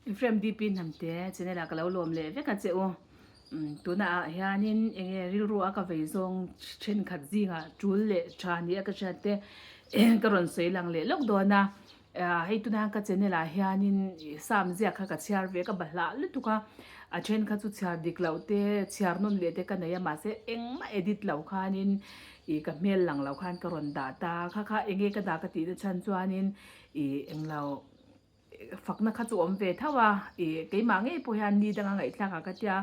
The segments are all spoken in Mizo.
Ephraim DP Hnamte channel ah ka lo lawm leh vek a che u. Tuna ah hianin enge rilru a ka vei zawng thenkhat zingah tul leh tha ni a ka hriat te ka rawn sawi lang leh lawk dawn a. Hei tuna ka channel ah hianin sam ziak kha ka chhiar ve ka bahlah lutuk a, a then kha chu chhiar dik loh te chhiar nawn leh te ka nei a mahse engmah edit loh khanin ih ka hmel lang loh khan ka rawn dah ta kha kha enge ka dah ka tih na chhan chuanin ih englo Fakna kha chu awm ve tho a, ih keimah ngei pawh hian ni danga ngaihthlak ah ka tia,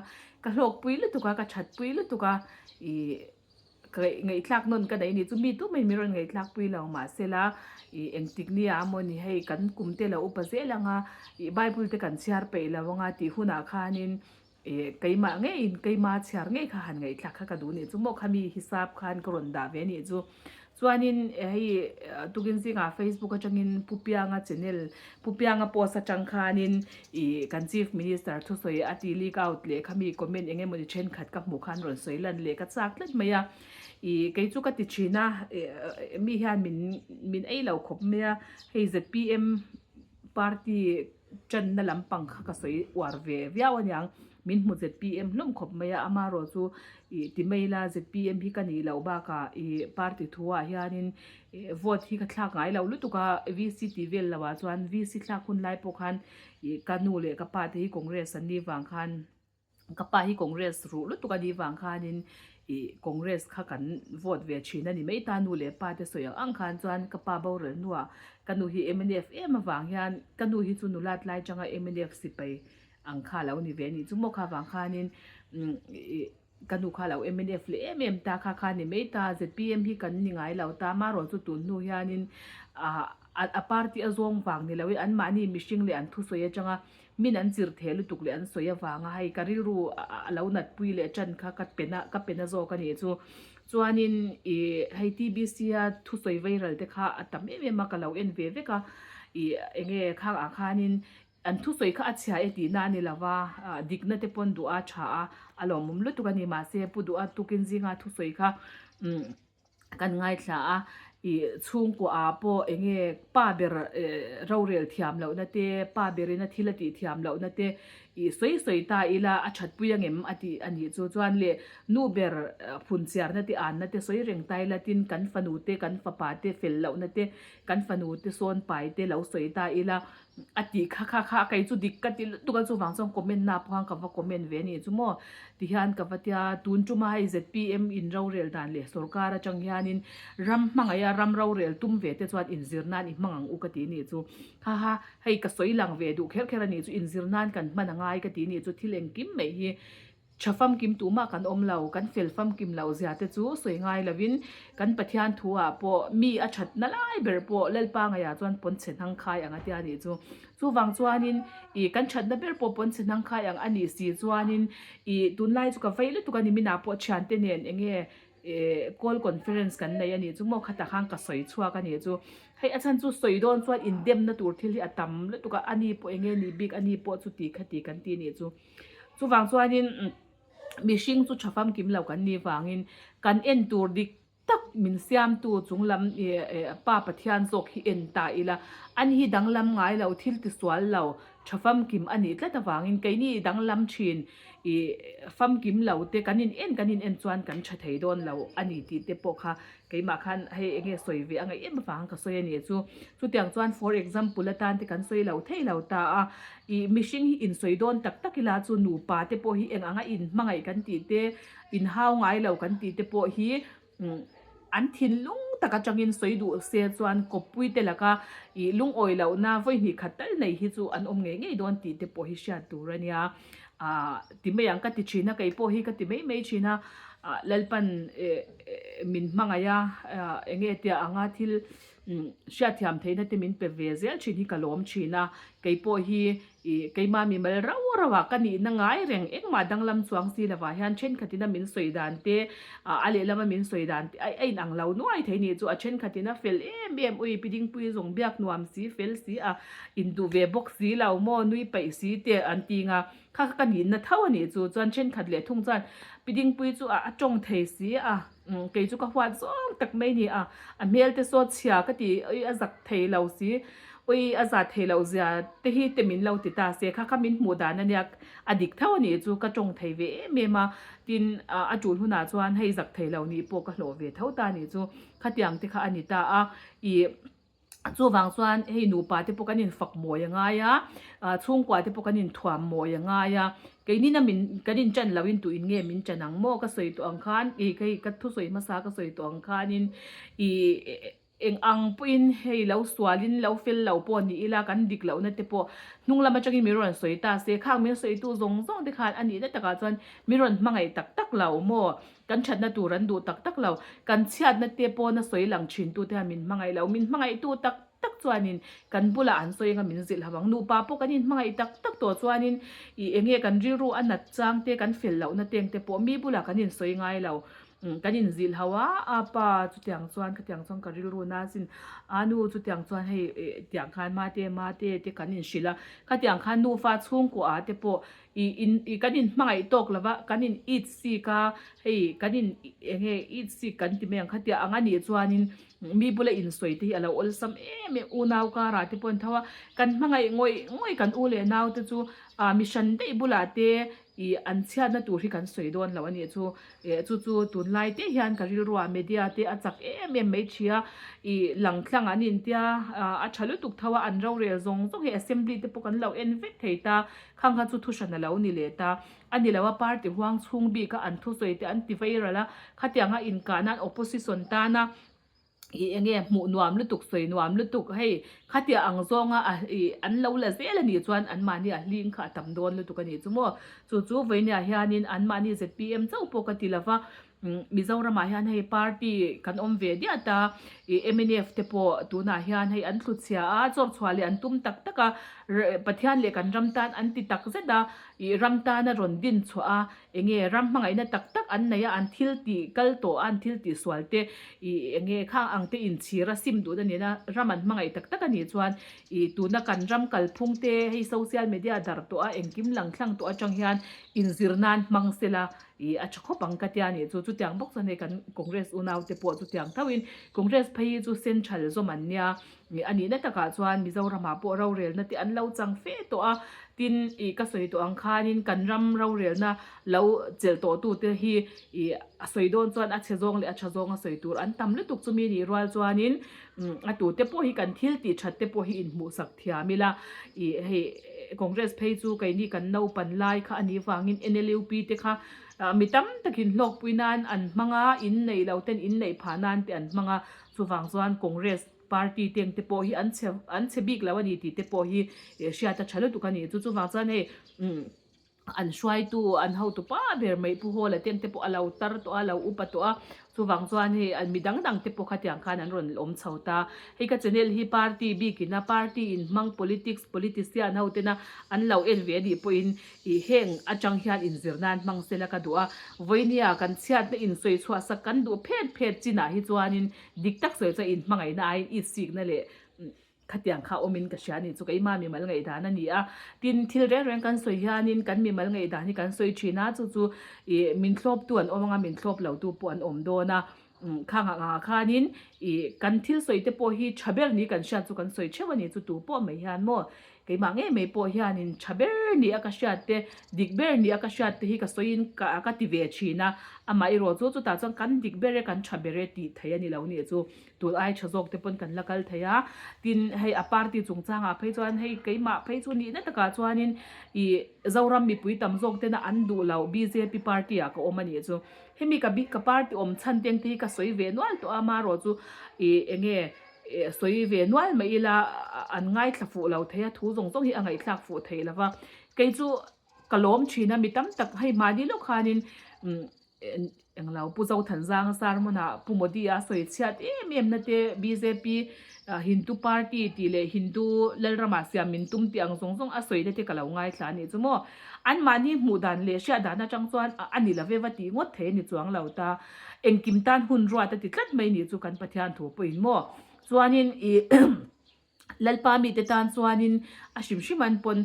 ka hlawkpui lutuk a, ka thatpui lutuk a, ih ka ngaihthlak nawn ka neih a ni chu mi tumah in min rawn ngaihthlak pui lo mahsela ih engtik nia maw ni hei kan kum te lo upa zel ang a, ih bible te kan chhiar peih lo ang a tih hunah khanin Ih, keimah ngeiin keima chhiar ngei kha han ngaihthlak kha ka duh nih chu maw khami hisap khan ka rawn dah ve nih chu. Chuanin hei tukin zingah Facebook atangin Pu Pianga channel, Pu Pianga post atang khanin ih kan Chief Minister thusawi a ti leak out leh khami comment eng emawni thenkhat ka hmuh khan rawn sawi lan leh ka chak tlat mai a. Ih, kei chu ka ti thin a, mi hian min min ei lo khawp mai a, hei zpm party Channa lampang kha ka sawi uar ve viau aniang, min hmu zpm hlawm khawp mai a, amarawh chu ih ti mai ila zpm hi ka nih loh bakah ih party thu ah hianin ih vote hi ka thlak ngai lo lutuk a, VC tih vel loh ah chuan VC thlak hun lai pawh khan ih ka nu leh ka pa te hi Congress an nih vang khan Ka pa hi Congress ruh lutuk a nih vang khanin ih Congress kha kan vote ve thin a ni mai ta nu leh pa te sawi ang ang khan chuan ka pa boral hnuah ka nu hi mnf em avang hian ka nu hi chu nulat lai tanga mnf sipai ang kha a lo ni ve a nih chu maw kha vang khanin ih ka nu kha a lo mnf leh em em ta kha kha a ni mai ta zpm hi kan ni ngai lo ta marawh chu tun hnu hianin ah a party a zawng vang ni loin anmahni mihring leh an thusawi atanga Min an chirh theh lutuk leh an sawi avanga hei ka rilru a lo natpui leh tan kha ka pen a ka pen a zawk a nih chu. Chuanin ih hei TBC a thusawi viral te kha a tam em em a ka lo en ve vek a ih enge khang ah khanin an thusawi kha a chhia e tihna a ni lo va dikna te pawn duh a tha a a lawmawm lutuk a ni mahse Pu Duha tukin zinga thusawi kha umm Kan ngaithla a, ih chhungkua ah pawh eng nge pa ber rorel thiam lohna te, pa berin a thil a tih thiam lohna te ih sawi sawi ta ila a thatpui angem a tih a nih chu. Chuan leh nu ber phunchiarna te anna te sawi reng ta ila tin kan fanu te kan fapa te fel lohna te kan fanu te sawn pai te lo sawi ta ila A tih kha kha kha kei chu dik ka ti lutuk a chuvang chuan comment na pawh khan ka va comment ve a nih chu maw tihian ka va tia tun tuma hei zpm in rorel dan leh sorkar atang hianin ram hmangaih a ram rorel tum ve te chuan inzir nan i hmang ang u ka ti nih chu ha ha hei ka sawi lang ve duh kher kher a nih chu inzir nan kan hman a ngai ka ti nih chu thil engkim mai hi Tha famkim tumah kan awm lo, kan fel famkim loh zia te chu sawi ngai lovin kan Pathian thu ah pawh mi a that na lai ber pawh Lalpa ngaiah chuan pawnchhe hnang khai ang a tia nih chu. Chuvang chuanin ih kan that na ber pawh pawnchhe hnang khai ang a nih si chuanin ih tunlai chu ka vei lutuk a ni minah pawh thiante nen enge Ehh call conference kan nei a nih chu maw khatah khan ka sawi chhuak a nih chu. Hei a chhan chu sawi dawn chuan indemna tur thil hi a tam lutuk a, ani pawh eng nge nih bik ani pawh chu ti kha ti kan ti a nih chu. Chuvang chuanin mihring chu tha famkim lo kan nih vangin kan en tur dik tak min siamtu chunglam ih Pa Pathian zawk hi en ta ila ani hi danglam ngai lo thil tisual lo Tha famkim a nih tlat avangin keini danglam thin i famkim lo te kan in en kan in en chuan kan tha thei dawn lo a ni tih te pawh kha keimah khan hei enge sawi ve a ngaih em avang ka sawi a nih chu. Chutiang chuan for example atan te kan sawi lo thei lo ta a, i mihring hi insawi dawn tak tak ila chu nupa te pawh hi eng anga inhmangaih kan tih te, inhau ngai lo kan tih te pawh hi An thinlung tak atangin sawi duh se chuan kawppui te laka ih lungawi lohna vawi hnih khat tal nei hi chu an awm ngei ngei dawn tih te pawh hi hriat tur a nia. Ah ti mai ang ka ti thin a, kei pawh hi ka ti mai mai thin a, ah Lalpan eh min hmangaih a, ah eng nge tia anga thil hriatthiam theihna te min pe ve zel thin hi ka lawm thin a, kei pawh hi Ih, keimah mi mal rau rau ah ka nihna ngai reng, engmah danglam chuang si lovah hian thenkhatin a min sawi dan te, a lehlam a min sawi dan te a inang lo nuai thei nih chu, a thenkhatin a fel em em, ui pi dingpui zawng biak nuam si, fel si a, induh ve bawk si lo maw, nui paih si te an ti nga, kha kha ka nihna tho a nih chu, chuan thenkhat leh thung chuan pi dingpui chu a tawng thei si a, kei chu ka huat zawng tak mai ni a, a hmel te saw chhia ka ti, ui a zak thei lo si. Ui a za thei loh zia te hi te min lo ti ta se kha kha min hmuh dan ania a dik tho a nih chu ka tawng thei ve em em a tin a tul hunah chuan hei zak thei lo nih pawh ka hlawh ve tho ta nih chu khatiang te kha a ni ta a ih chuvang chuan hei nupa te pawh kan in fak mawi a ngai a chhungkua te pawh kan in thuam mawi a ngai a keinin a min kan in tan loin tuin nge min tan ang maw ka sawi tawh ang khan ih hei ka thusawi hmasa ka sawi tawh ang khanin ih. Eng ang pawhin hei lo sualin lo fel lo pawh ni ila kan dik lohna te pawh hnung lam atangin min rawn sawi ta se, khang min sawitu zawng zawng te khan a nihna takah chuan min rawn hmangaih tak tak lo maw? Kan thatna tur an duh tak tak lo. Kan chhiatna te pawna sawi lang thin tu te khan min hmangaih lo. Min hmangaihtu tak tak chuanin kan bulah an sawi anga min zilh ho ang. Nupa pawh kan inhmangaih tak tak tawh chuanin ih enge kan rilru a nat chang te kan fel lohna teng te pawh mi bulah kan insawi ngai lo. Kan inzilh ho a, a pa chutiang chuan khatiang chuan ka rilru na sin, a nu chutiang chuan hei tiang khan mate mate te kan inhrilh a, khatiang khan nufa chhungkua ah te pawh ih in ih kan inhmangaih tawk lo va, kan in it sik a, hei kan in eng nge it sik kan ti mai ang khatia ang a nih chuanin mi bula insawi te hi a lo awlsam em em unau karah te pawh an tho a, kan hmangaih ngawih ngawih kan u leh nau te chu ah mi hran daih bulah te Ih an chhiatna tur hi kan sawi dawn lo a nih chu. Eh chu chu tunlai te hian ka rilruah media te a chak em em mai thi a. Ih langtlang an intia a tha lutuk tho a, an rorel zawng zawng hi assembly te pawh kan lo en vek thei ta. Khang kha chu thuhran a lo ni leh ta. A ni lo a party huang chhung bik a an thusawi te an ti veiral a. Khatianga inkah nan opposition tana ih enge hmuh nuam lutuk sawi nuam lutuk hei khatia ang zawnga a ih an lo la zel a nih chuan anmahni a hling kha a tam dawn lutuk a nih chu maw chu chu vawinia hianin anmahni zpm chauh pawh ka ti lova Mizoramah hian hei party kan awm ve diat a ih mnf te pawh tunah hian hei an thluchhia a chawr chhuah leh an tum tak tak a Pathian leh kan ram tan an ti tak zet a ih ram tana rawn din chhuah a Enge ram hmangaihna tak tak an nei a, an thil tih kal tawh a, an thil tih sual te ih enge khang ang te inchhir a sim duhna nena ram an hmangaih tak tak a nih chuan ih tuna kan ram kalphung te hei social media dar tawh a engkim lang thlang tawh atang hian inzir nan hmang sela ih a tha khawp ang ka tia nih chu. Chutiang bawk chuan hei kan Congress unau te pawh chutiang thoin Congress phei hi chu central zawm an nia Ih a nihna takah chuan Mizoramah pawh rorelna te an lo chang fe tawh a, tin ih ka sawi tawh ang khanin kan ram rorelna lo chelh tawh tute hi ih a sawi dawn chuan a chhe zawng leh a tha zawng a sawi tur an tam lutuk chumi nih rual chuanin a tute pawh hi kan thil tih that te pawh hi inhmuhsak thiam ila ih hei Congress phei chu keini kan naupan lai kha a nih vangin NLUP te kha mi tam takin hlawkpui nan an hmang a, inneih lo ten inneih phah nan te an hmang a, chuvang chuan Congress Party teng te pawh hi an chhe an chhe bik lo a ni tih te pawh hi hriat a tha lutuk a ni. Chu chuvang chuan hei umm an hruaitu an hotu pa ber mai Pu Hawla teng te pawh a lo tar tawh a, a lo upa tawh a, chuvang chuan hei an mi dang dang te pawh khatiang khan an rawn awm chho ta. Hei ka channel hi party bikin a party inhmang politics politician ho tena an lo en ve a nih pawhin Ih heng atang hian inzir nan hmang sela ka duh a, vawinia kan chhiatna insawi chhuah sak kan duh phet phet chinah hi chuanin dik tak sawi chuan inhmangaihna aiin itsikna leh khatiang kha awmin ka hria a ni chu keimah mimal ngaihdan a ni a. Tin, thil reng reng kan sawi hianin kan mimal ngaihdan hi kan sawi thin a, chu chu ih min thlawptu an awm anga min thlawp lotu pawh an awm dawn a. Khang ah ngah khanin ih kan thil sawi te pawh hi tha ber ni kan hriat chu kan sawi theuh a ni chu tu pawh mai hian maw keimah ngei mai pawh hianin tha ber ni a ka hriat te dik ber ni a ka hriat te hi ka sawiin ka ka ti ve thin a amah erawh chu chutah chuan kan dik ber e kan tha ber e tih theih a ni lo nih chu tun ai tha zawk te pawn kan la kal thei a tin hei a party chungchangah phei chuan hei keimah phei chu nihna takah chuanin ih Zoram mipui tam zawk tena an duh loh bjp party ah ka awm a nih chu. Hemi ka bik ka party awm chhan teng te hi ka sawi ve nual tawh a, marawh chu ih enge sawi ve nual mai ila an ngaithla fuh lo thei a, thu zawng zawng hi a ngaihthlak fuh thei lo va. Kei chu ka lawm thin a, mi tam tak hei mahni lawk khanin englo Pu Zothanzanga sermon ah Pu Modi a sawi chhiat em em na te bjp Hindu party tih leh Hindu Lalrama siam min tum tih ang zawng zawng a sawi na te ka lo ngaithla a nih chu maw. Anmahni hmuh dan leh hriat dan atang chuan a ni lo ve va tih ngawt thei a ni chuang lo ta. Engkim tan hun ruat a ti tlat mai nih chu kan Pathian thu pawhin maw. Chuanin ih Lalpa mite tan chuanin a hrim hrim an pawn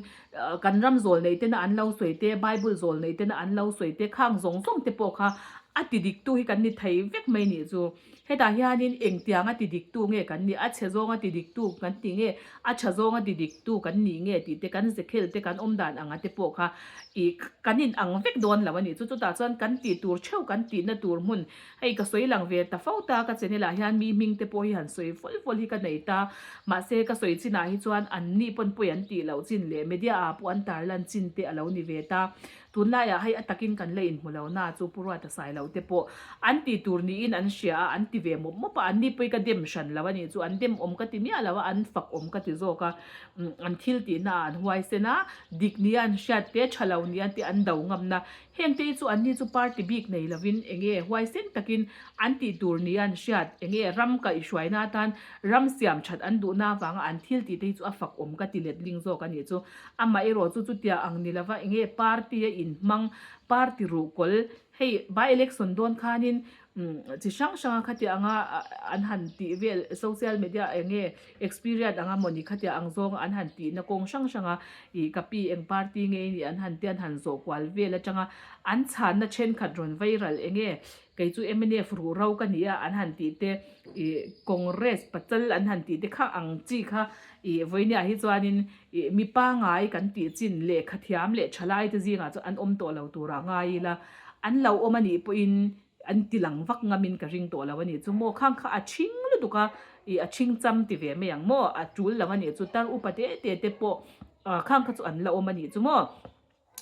kan ram zawl nei tena an lo sawi te, Bible zawl nei tena an lo sawi te khang zawng zawng te pawh kha A ti diktu hi kan ni thei vek mai nih chu. Hetah hianin engtianga ti diktu nge kan nih, a chhe zawnga ti diktu kan ti nge, a tha zawnga ti diktu kan nih nge tih te, kan zekhel te, kan awm dan anga te pawh kha ih kan in ang vek dawn lo a nih chu. Chutah chuan kan tih tur theuh, kan tihna tur hmun, hei ka sawi lang ve ta fo ta, ka channel ah hian mi hming te pawh hi han sawi vawl vawl hi ka nei ta, mahse ka sawi chinah hi chuan an ni pawn pawi an tih loh chin leh media ah pawh an tarlan chin te a lo ni ve ta. Tunlaiah hei a takin kan la inhmu lo na chu Pu Ruata sai lo te pawh an tih tur niin an hria a, an ti ve mawp mawp a, anni pawhi ka dem hran lo a nih chu, an dem awm ka ti miah lo a, an fak awm ka ti zawk a, an thil tihna ah an huaisen a, dik nia an hriat te, tha lo nia te an do ngamna, heng te hi chu anni chu party bik nei lovin enge huaisen takin an tih tur nia an hriat, enge ram kaihhruaina atan ram siam that an duhna avanga an thil tih te hi chu a fak awm ka ti letling zawk a nih chu. Amah erawh chu chutia ang ni lova enge party a inhmang, party ruhkawl, hei by election dawn khanin chi hrang hranga khatia anga an han tih vel social media enge experience anga mawni khatia ang zawnga an han tihna kawng hrang hranga ih ka pi eng party nge i nih an han tia an han zawh kual vel atanga an chhanna thenkhat rawn viral enge Kei chu mnf ruh ro ka ni a an han tih te, ih Congress pachal an han tih te kha ang chi kha ih vawinia hi chuanin ih mi pangai kan tih chin lehkha thiam leh thalai te zingah chuan an awm tawh lo turah ngai ila an lo awm a nih pawhin an ti lang vak ngamin ka ring tawh lo a nih chu maw khang kha a thing lutuk a ih a thing cham ti ve mai ang maw a tul lo a nih chu tar upa te te te pawh khang kha chu an la awm a nih chu maw.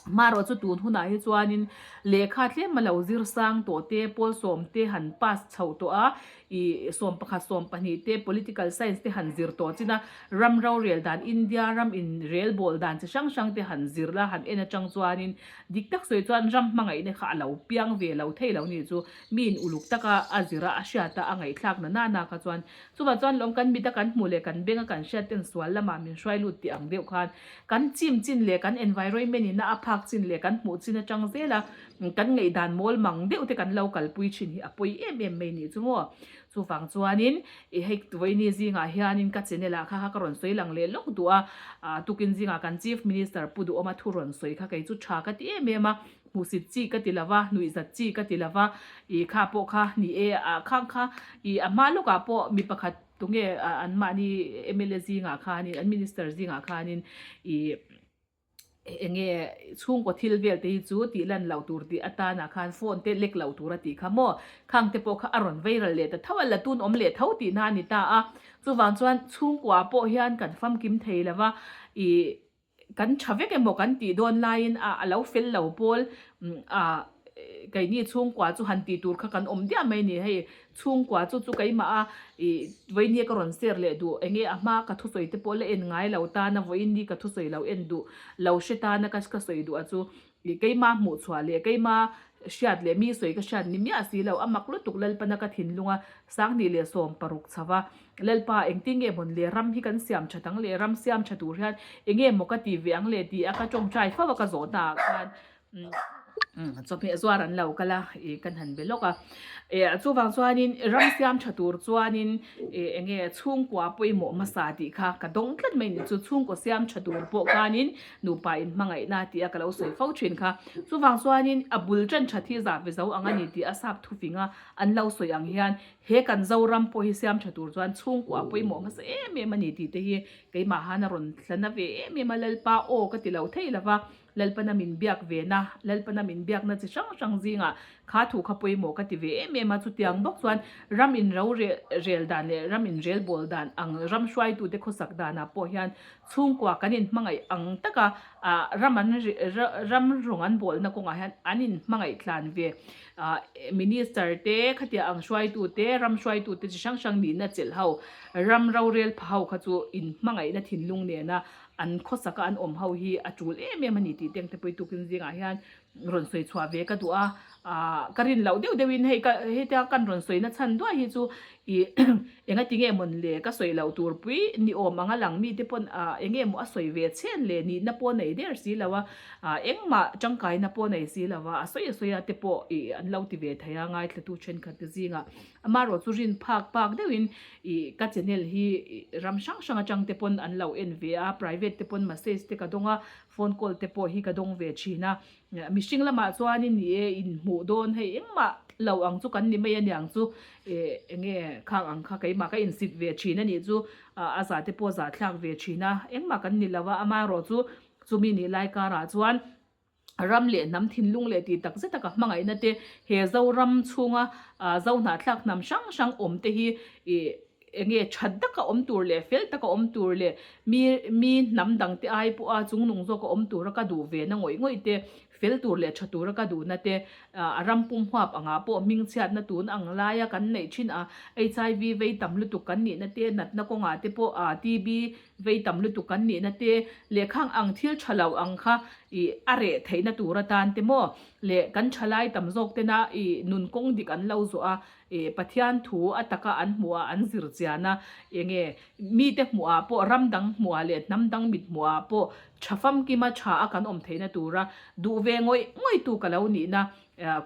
Hmarawh chu tun hunah hi chuanin lehkha tlem a lo zir sang tawh te, pawl sawm te han pass chhoh tawh a, ih 11, 12 te political science te han zir tawh chin a, ram rorel dan, India ram in rel bawl dan chi hrang hrang te han zir la, han en atang chuanin dik tak sawi chuan ram hmangaihna kha a lo piang ve lo thei lo ni chu miin uluk taka a zir a, a hriat a, a ngaihthlak na nana kha chuan chuvah chuan lawm kan mit a kan hmuh leh kan beng a kan hriat ten sual lamah min hruai lut tih ang deuh khan Kan chim chin leh kan environment ina a phak chin leh kan hmuh chin atang zela kan ngaihdan mawl mang deuh te kan lo kalpui thin hi a pawi em em mai nih chu maw. Chuvang chuanin i hei vawiini zingah hianin ka channel ah kha kha ka rawn sawi lang leh lawk duh a, tukin zingah kan Chief Minister Pu Duhawma thu rawn sawi kha kei chu tha ka ti em em a, hmuhsit chi ka ti lova, nuihzat chi ka ti lova, i kha pawh kha ni e, ah khang kha i a hma lawkah pawh mi pakhat Tunge an mahni mla zingah khanin an minister zingah khanin ih enge chhungkaw thil vel te hi chu tih lan loh tur tih atana khan phone te lek loh tur a tih kha maw khang te pawh kha a rawn viral leh ta tho a la tun awm leh tho tihna a ni ta a chuvang chuan chhungkua pawh hian kan famkim thei lova ih Kan tha vek emaw kan tih dawn laiin a a lo fel lo pawl a keini chhungkua chu han tih tur kha kan awm diah mai ni hei chhungkua chu chu keimah a ih vawinia ka rawn share leh duh enge a hma ka thusawi te pawh la en ngai lo tana vawiini ka thusawi lo en duh lo hre tana ka ka sawi duh a chu ih keima hmuh chhuah leh keima hriat leh mi sawi ka hriat ni miah si lo a mak lutuk Lalpana ka thinlunga Sanghnih leh 60 chho va, Lalpa, engtin nge mawn le ram hi kan siam that ang le, ram siam tha tur hian enge maw ka ti ve ang le ti a ka tawngtai fo a ka zawh hnaah khan chawhmeh zuar an lo kal a, ih kan han be lawk a. Eh chuvang chuanin ram siam tha tur chuanin eh enge chhungkua pawimawh hmasa tih kha ka dawng tlat mai ni chu chhungkaw siam tha tur pawh khanin nupa inhmangaihna tih a ka lo sawi fo thin kha. Chuvang chuanin a bul tan that hi zah ve zo ang a ni tih a sap thufing a. An lo sawi ang hian he kan Zoram pawh hi siam tha tur chuan chhungkua pawimawh hmasa em em a ni tih te hi keimah han a rawn thla na ve em em a, Lalpa aw ka ti lo thei lo va, Lalpana min biak ve na, Lalpana min biakna chi hrang hrang zingah kha thu kha pawimawh ka ti ve em em a, chutiang bawk chuan ram in ro rel dan leh ram in rel bawl dan ang ram hruaitute khawsak danah pawh hian chhungkua kan inhmangaih ang taka ram an ram rawng an bawlna kawngah hian an inhmangaih tlan ve. Minister te, khatia ang hruaitu te, ram hruaitu te chi hrang hrang nihna chelh ho, ram rorel pha ho kha chu inhmangaihna thinlung nena an khawsaka an awm ho hi a tul em em a ni tih te ang te pawh i tukin zingah hian rawn sawi chhuah ve ka duh a. Ka rin loh deuh deuhin hei ka hetia kan rawn sawi na chhan duai hi chu ih enga ti nge mawn le ka sawi loh tur pui ni awm anga lang mite pawn enge maw a sawi ve chhen le nihna pawh nei der si lo a. Engmah tangkaina pawh nei si lo va, a sawi a sawi a te pawh ih an lo ti ve thei a, ngaithlatu thenkhat te zingah. Amaherawh chu rin phak phak deuhin ih ka channel hi ram hrang hrang atang te pawn an lo en ve a, private te pawn message te ka dawng a, phone call te pawh hi ka dawng ve thin a. Mihring lamah chuanin ni e inhmuh dawn hei engmah. lo ang chu kan ni mai a niang chu ih eng nge khang ang kha keimah ka insit ve thin a nih chu a zah te pawh a zah thlak ve thin a engmah kan ni lo a amaherawh chu chumi nih lai karah chuan ram leh hnam thinlung leh tih tak zet a ka hmangaihna te he Zoram chhunga Zohnahthlak hnam hrang hrang awm te hi ih eng nge that taka awm tur leh fel taka awm tur leh mi mi hnam dang te ai pawha chungnung zawka awm tura ka duh ve na ngawih ngawih te fel tur leh tha tura ka duhna te a ram pum huap angah pawh hmingchhiatna tun ang laia kan neih thin a HIV vei tam lutuk kan nihna te natna kawngah te pawh TB vei tam lutuk kan nihna te leh khang ang thil tha lo ang kha ih a reh theihna tur atan te maw leh kan thalai tam zawk tena ih nun kawng dik an lo zawh a Ih Pathian thu a taka an hmuh a an zir chian a, enge mite hmuh ah pawh ram dang hmuh ah leh hnam dang mit hmuh ah pawh tha famkima tha a kan awm theihna tura duh ve ngawih ngawih tu ka lo nihna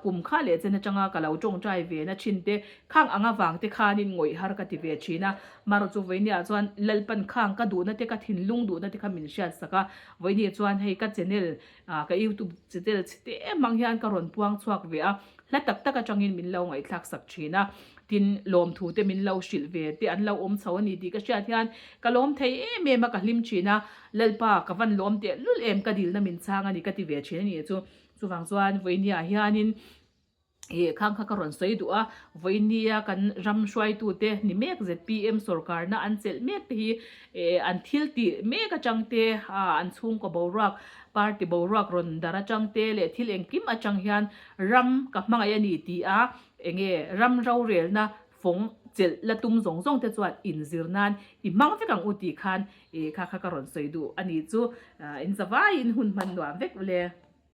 kum kha leh chen atanga ka lo tawngtai ve na thin te khang ang avang te khanin ngawih har ka ti ve thin a. Marawh chu vawinia chuan Lalpan khang ka duhna te ka thinlung duhna te kha min hriat sak a, vawinia chuan hei ka channel ka youtube channel chhe te em ang hian ka rawn puang chhuak ve a, hla tak tak atangin min lo ngaihthlak sak thin a, tin lawmthu te min lo hrilh ve te an lo awm chho a ni tih ka hriat hian ka lawm thei em em a, ka hlim thin a, Lalpa ka van lawm teh lul em ka dilna min chhang a ni ka ti ve thin a ni chu, chuvang chuan vawinia hianin. Ih khang kha ka rawn sawi duh a, vawinia kan ram hruaitute ni mek zpm sorkarna an chelh mek te hi eh an thil tih mek atang te ah an chhungkaw boruak party boruak rawn dar atang te leh thil engkim atang hian ram ka hmangaih a ni tih a enge ram rorelna fawng chelh la tum zawng zawng te chuan inzir nan i hmang vek ang u tih khan ih kha kha ka rawn sawi duh a ni chu in zavaiin hun hman nuam vek ule.